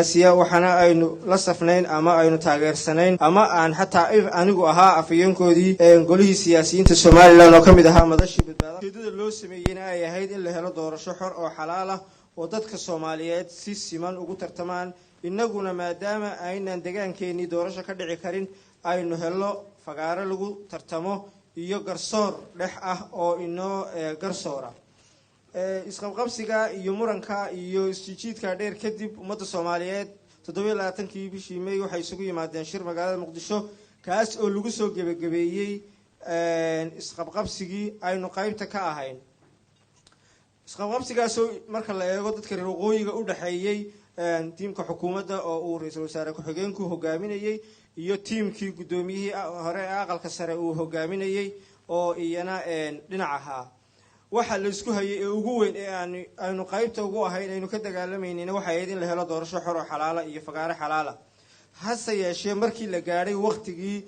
Waxaana aynu la safnayn ama aynu taageersanayn ama aan xataa anigu ahaa afhayeenkoodii golihii siyaasiyiinta Somaliland oo ka mid ahaa Madashii Badbaada. Ujeedada loo sameeyeyna ay ahayd in la helo doorasho xor oo xalaal ah oo dadka Soomaaliyeed si siman ugu tartamaan, innaguna maadaama aynan degaankeenii doorasho ka dhici karin aynu helno fagaaro lagu tartamo iyo garsoor dhex ah oo inoo garsoora. Isqabqabsiga iyo muranka iyo isjijiidka dheer kadib, ummadda Soomaaliyeed 27-kii bishii May waxay isugu yimaadeen shir magaalada Muqdisho, kaas oo lagu soo gebagabeeyey isqabqabsigii aynu qaybta ka ahayn. Isqabqabsigaasoo marka la eego dadka reer waqooyiga u dhexeeyey tiimka xukuumadda oo uu ra-iisul wasaare ku-xigeenku hogaaminayey iyo tiimkii guddoomiyihii hore ee Aqalka Sare uu hogaaminayey oo iyana dhinac ahaa. Waxa la isku hayay ee ugu weyn ee aynu qaybta ugu ahayn aynu ka dagaalamaynayna waxay ahayd in la helo doorasho xor oo xalaala iyo fagaare xalaala. Hase yeeshee, markii la gaadhay waqtigii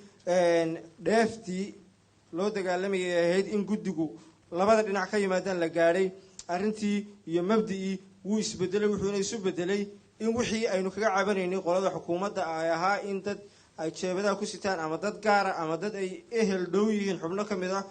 dheeftii loo dagaalamayay ee ahayd in guddigu labada dhinac ka yimaadaan la gaadhay, arrintii iyo mabdi'ii wuu isbedelay, wuxuuna isu bedelay in wixii aynu kaga cabanaynay qolada xukuumadda ay ahaa in dad ay jeebadaha ku sitaan ama dad gaara ama dad ay ehel dhow yihiin, xubno ka mid ah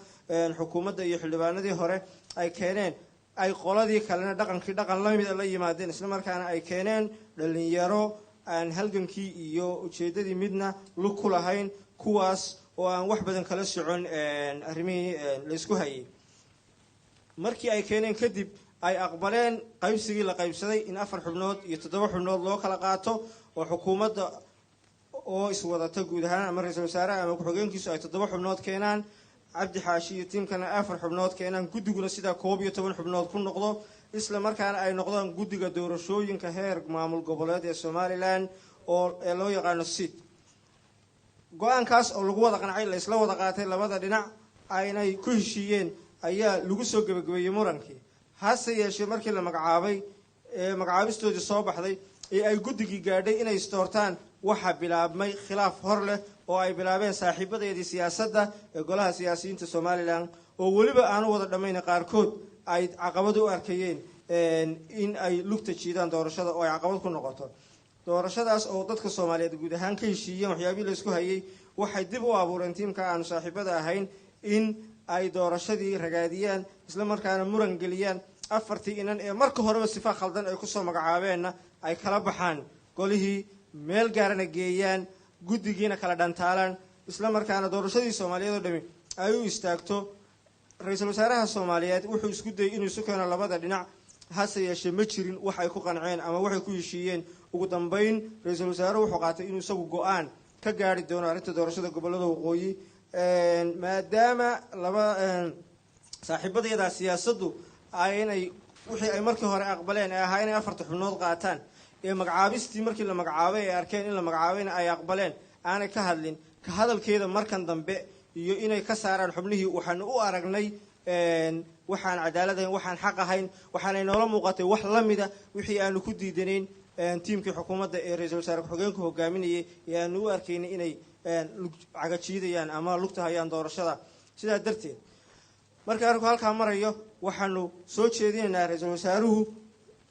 xukuumadda iyo xildhibaanadii hore ay keeneen, ay qoladii kalena dhaqankii dhaqan lamida la yimaadeen, isla markaana ay keeneen dhalinyaro aan halgankii iyo ujeeddadii midna lug ku lahayn, kuwaas oo aan wax badan kala socon arrimihii laysku hayay. Markii ay keeneen kadib, ay aqbaleen qaybsigii la qaybsaday in afar xubnood iyo toddoba xubnood loo kala qaato, oo xukuumadda oo iswadata guud ahaan ama ra-iisul wasaaraha ama ku-xigeenkiisu ay toddoba xubnood keenaan, Cabdi Xaashi iyo tiimkana afar xubnood keenaan, guddiguna sidaa 11 xubnood ku noqdo, isla markaana ay noqdaan guddiga doorashooyinka heer maamul goboleed ee Somaliland oo ee loo yaqaano SIT. Go-aankaas oo lagu wada qancay, la isla wada qaatay, labada dhinac aynay ku heshiiyeen, ayaa lagu soo gebagabeeyey murankii. Hase yeeshee, markii la magacaabay ee magacaabistoodii soo baxday ee ay guddigii gaadhay inay isdoortaan, waxaa bilaabmay khilaaf hor leh oo ay bilaabeen saaxiibadeedii siyaasadda ee golaha siyaasiyiinta Somaliland, oo weliba aanu wada dhammayn, qaarkood ay caqabad u arkayeen in ay lugta jiidaan doorashada oo ay caqabad ku noqoto doorashadaas oo dadka Soomaaliyeed guud ahaan ka heshiiyeen. Waxyaabihii la isku hayay waxay dib u abuureen tiimka aanu saaxiibada ahayn in ay doorashadii ragaadiyaan, isla markaana muran geliyaan, afartii inan ee marka horeba sifa khaldan ay kusoo magacaabeenna ay kala baxaan golihii, meel gaarana geeyaan, guddigiina kala dhantaalaan, isla markaana doorashadii Soomaaliyeed oo dhami ay u istaagto. Ra-iisul wasaaraha Soomaaliyeed wuxuu isku dayay inuu isu keeno labada dhinac, hase yeeshee ma jirin wax ay ku qanceen ama waxay ku heshiiyeen. Ugu dambayn, ra-iisul wasaaruhu wuxuu qaatay inuu isagu go-aan ka gaari doono arrinta doorashada gobollada waqooyi, maadaama laba saaxiibadeedaa siyaasaddu aynay wixii ay markii hore aqbaleen ee ahaa inay afarta xubnood qaataan ee magacaabistii markii la magacaabay ay arkeen in la magacaabayna ay aqbaleen, aanay ka hadlin ka hadalkeeda markan dambe iyo inay ka saaraan xubnihii. Waxaanu u aragnay waxaan cadaalad ahayn, waxaan xaq ahayn, waxaanay noola muuqatay wax la mida wixii aanu ku diidanayn tiimkii xukuumadda ee ra-iisul wasaare ku-xigeenku hogaaminayay ee aanu u arkaynay inay cagajiidayaan ama lugta hayaan doorashada. Sidaa darteed, marka arrinku halkaa marayo, waxaanu soo jeedinaynaa, ra-iisul wasaaruhu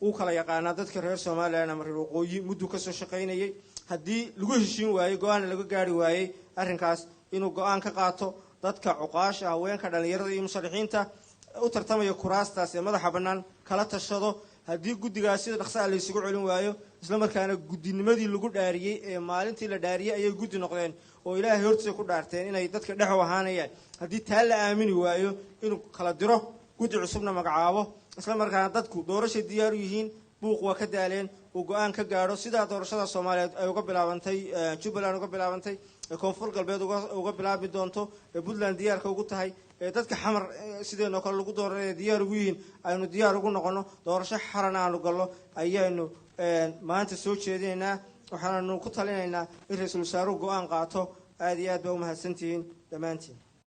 wuu kala yaqaanaa dadka reer Somaliland ama reer waqooyi, mudduu kasoo shaqaynayay, haddii lagu heshiin waayey, go-aan laga gaari waayey arrinkaas, inuu go-aan ka qaato, dadka cuqaasha, haweenka, dhallinyarada iyo musharaxiinta u tartamaya kuraastaas ee madaxa bannaan kala tashado. Haddii guddigaas sida dhaqsaha la isugu celin waayo, isla markaana guddinimadii lagu dhaariyey ee maalintii la dhaariyey ayay guddi noqdeen oo Ilaahay hortiisa ku dhaarteen inay dadka dhex u ahaanayaan, haddii taa la aamini waayo, inuu kala diro, guddi cusubna magacaabo, isla markaana dadku doorashay diyaar u yihiin, buuq waa ka daaleen, uu go-aan ka gaadho. Sidaa doorashada Soomaaliyeed ay uga bilaabantay Jubbaland, uga bilaabantay ee Koonfur Galbeed uga bilaabi doonto, ee Puntland diyaarka ugu tahay, ee dadka Xamar sideenoo kale lagu dooranaya diyaar ugu yihiin, aynu diyaar ugu noqono doorasho xaran aanu gallo ayaynu maanta soo jeedinaynaa. Waxaanu ku talinaynaa in ra-iisul wasaaruhu go-aan qaato. Aada iyo aad baa umahadsantihiin dhammaantiin.